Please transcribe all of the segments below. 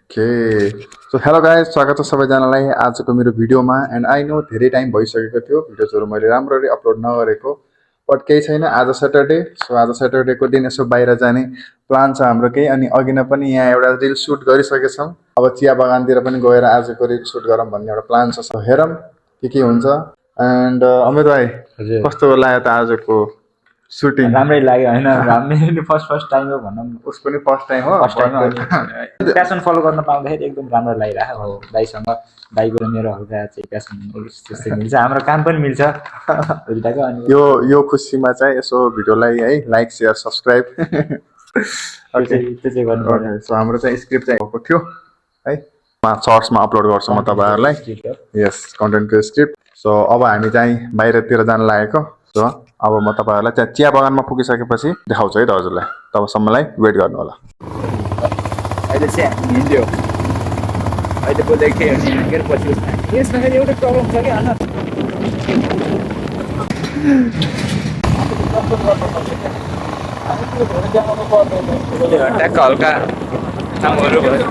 okay so hello guys स्वागत छ सबैजनालाई आजको मेरो भिडियोमा एन्ड आई नो धेरै टाइम भइसकेको थियो भिडियोजहरू मैले राम्ररी अपलोड नगरेको बट केही छैन आज सैटरडे सो आज सैटरडेको दिन यसो बाहिर जाने प्लान छ हाम्रो केही अनि अघि नै पनि यहाँ एउटा रिल सुट गरिसकेछौँ अब चिया बगानतिर पनि गएर आजको रिल सुट गरौँ भन्ने एउटा प्लान छ सो हेरौँ के हुन्छ एन्ड अमित भाइ कस्तो लाग्यो त आजको सुटिङ राम्रै लाग्यो होइन हामीले फर्स्ट टाइम हो भनौँ उसको पनि फर्स्ट टाइम हो फर्स्ट टाइम हो प्यासन फलो गर्न पाउँदाखेरि एकदम राम्रो लागिरहेको हो दाइसँग दाइको र मेरो हल्का चाहिँ प्यासन त्यस्तै मिल्छ हाम्रो काम पनि मिल्छ दुइटाको अनि यो खुसीमा चाहिँ यसो भिडियोलाई है लाइक सेयर सब्सक्राइब त्यो चाहिँ गर्नु पर्यो सो हाम्रो चाहिँ स्क्रिप्ट चाहिँ भएको थियो है सर्ट्समा अपलोड गर्छु म तपाईँहरूलाई यस कन्टेन्टको स्क्रिप्ट सो अब हामी चाहिँ बाहिरतिर जान लागेको सो अब म तपाईँहरूलाई त्यहाँ चिया बगानमा पुगिसकेपछि देखाउँछु है त हजुरलाई तबसम्मलाई वेट गर्नु होला अहिले चाहिँ हामी हिँड्यो अहिले बोलेको थिएँ पछि यसमा फेरि एउटा प्रब्लम छ कि ट्याक्क हल्का कामहरू भयो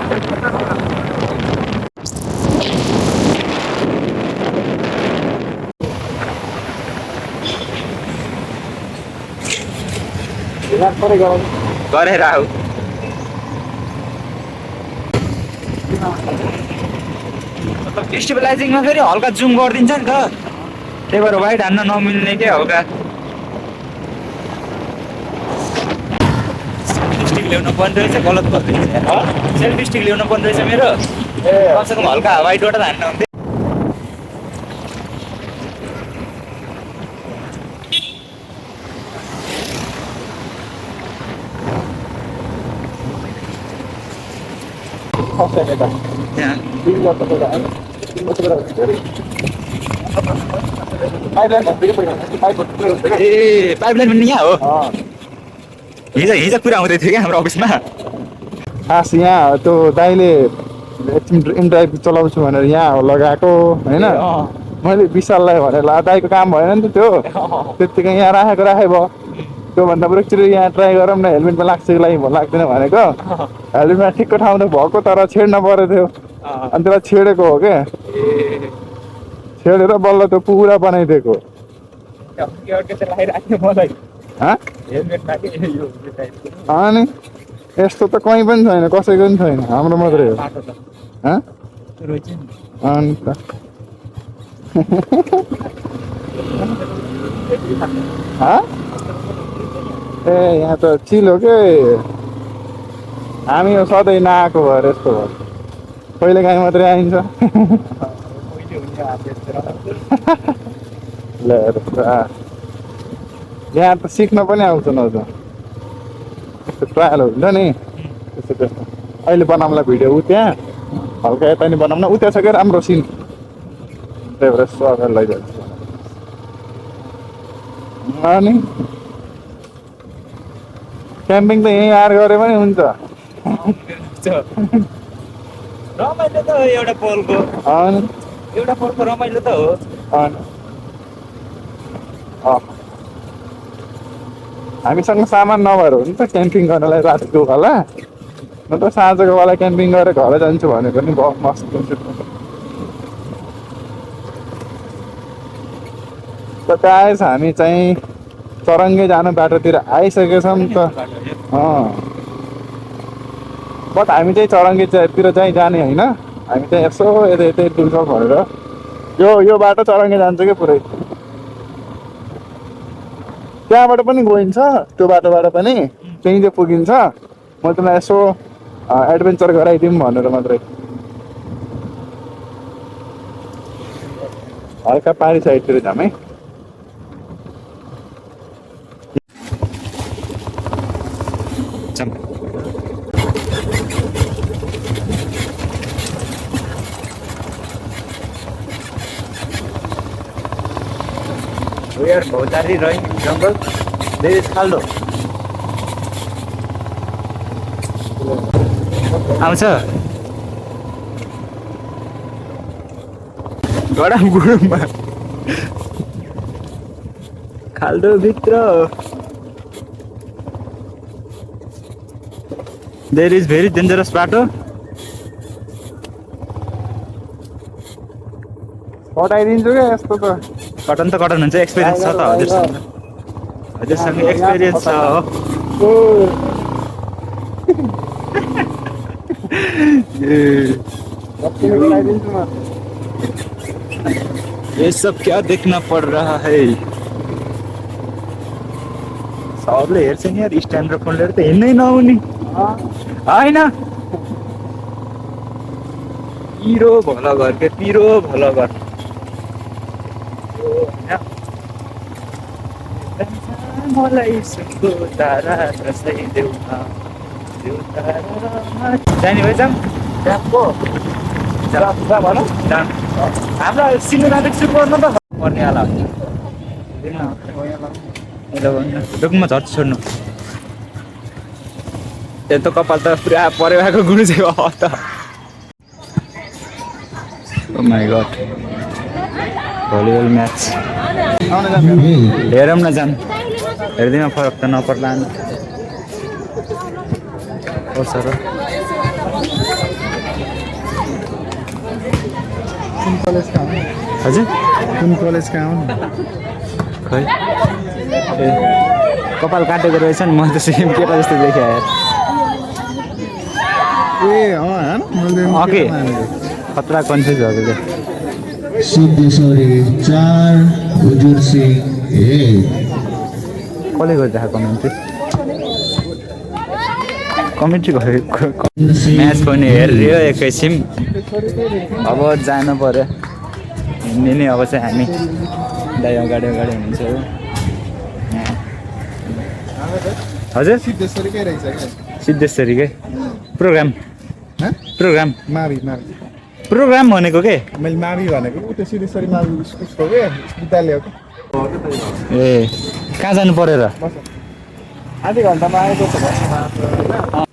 गरेर आऊ स्टेबलाइजिङमा फेरि हल्का जुम गरिदिन्छ नि त त्यही भएर वाइड हान्न नमिल्ने के हल्का स्टिक ल्याउनु पर्ने रहेछ गलत गर्दैछ सेल्फी स्टिक ल्याउनु पर्ने रहेछ मेरो कमसेकम हल्का वाइडबाट हान्न हुन्थ्यो ए पाइपलाइन पनि यहाँ हो हिजो कुरा आउँदै थियो क्या हाम्रो अफिसमा खास यहाँ त्यो दाइले एकछिन ड्राइभ चलाउँछु भनेर यहाँ लगाएको होइन मैले विशाललाई भनेर दाइको काम भएन नि त त्यो त्यत्तिकै यहाँ राखे भयो त्योभन्दा बरु एकचोटि यहाँ ट्राई गरौँ न हेलमेटमा लाग्छ कि लाग्दैन भनेको हेलमेटमा ठिकको ठाउँ त भएको तर छेड्न परेको थियो अनि त्यसलाई छेडेको हो क्या छेडेर बल्ल त्यो पुरा बनाइदिएको अनि यस्तो त कहीँ पनि छैन कसैको पनि छैन हाम्रो मात्रै हो अनि त ए यहाँ त चिल हो के हामी यो सधैँ नआएको भएर यस्तो भयो कहिले काहीँ मात्रै आइन्छ ल यहाँ त सिक्न पनि आउँछ न त्यस्तो ट्रायल हुन्छ नि त्यस्तो त्यस्तो अहिले बनाउँला भिडियो ऊ त्यहाँ हल्का यता नि बनाउन ऊ त्यहाँ छ क्या राम्रो सिन त्यही भएर यसो अगाडि लैजान्छ अनि क्याम्पिङ त यहीँ आएर गरे पनि हुन्छ रमाइलो त एउटा पोलको रमाइलो त हो हामीसँग सामान नभएर हो नि त क्याम्पिङ गर्नलाई रातिको होला नत्र साँझको बेला क्याम्पिङ गरेर घर जान्छु भने पनि भयो मस्त त गाइस हामी चाहिँ चरङ्गे जाने बाटोतिर आइसकेछौँ त बट हामी चाहिँ चरङ्गेतिर चाहिँ जाने होइन हामी चाहिँ यसो यतै डुल्छौँ भनेर यो बाटो चरङ्गे जान्छ क्या पुरै त्यहाँबाट पनि गइन्छ त्यो बाटोबाट पनि त्यहीँ चाहिँ पुगिन्छ म त्यसलाई यसो एडभेन्चर गराइदिउँ भनेर मात्रै हल्का पारी साइडतिर जाउँ है यार भौतारी रही जङ्गल धेरै खाल्डो आउँछ गडामगुडुममा खाल्डो भित्र देयर इज भेरी डेन्जरस बाटो पठाइदिन्छु क्या यस्तो त कटन त कटन हुन्छ एक्सपिरियन्स छ त हजुरसँग हजुरसँग एक्सपिरियन्स छ हो पठाइदिन्छु म ये सब क्या देखना पड़ रहा है सबले हेर्छ नि यार स्ट्यान्ड र फोन लिएर त हिँड्नै नहुने होइन पिरो भल घर के पिरो भल घर मलाई सुनको तारा कसै देऊ जाने भए जाऊँ हाम्रो सिनेमा देख्छु पर्नु त पर्नेवाला डुकमा झर्छ छोड्नु त्यो त कपाल त पुरा परेवाको गुरु चाहिँ हो त ओ माई गड भलिबल म्याच हेरौँ न जान हेर्दैमा फरक त नपर्ला ओ सर कुन कलेज कहाँ हो हजुर कुन कलेज कहाँ हो खै ए कपाल काटेको रहेछ नि म त सेम केटा जस्तो देखेँ यार ए ओके खतरा कन्फ्युज भएको क्या सिद्धेश्वरी 4 हुजुर सिंह 1 कसले गरिरहेको कमेन्ट्री कमेन्ट्री गरेको म्याच पनि हेऱ्यो एकैछिन अब जानु पर्यो हिँड्ने नै अब चाहिँ हामी दाइ अगाडि अगाडि हुनुहुन्छ हजुर सिद्धेश्वरीकै रहेछ क्या सिद्धेश्वरीकै प्रोग्राम प्रोग्राम मावि प्रोग्राम भनेको के मैले मावि भनेको उता सिद्धेश्वरी मावि उसको के विद्यालयको ए कहाँ जानु पऱ्यो र आधी घन्टामा आएको छ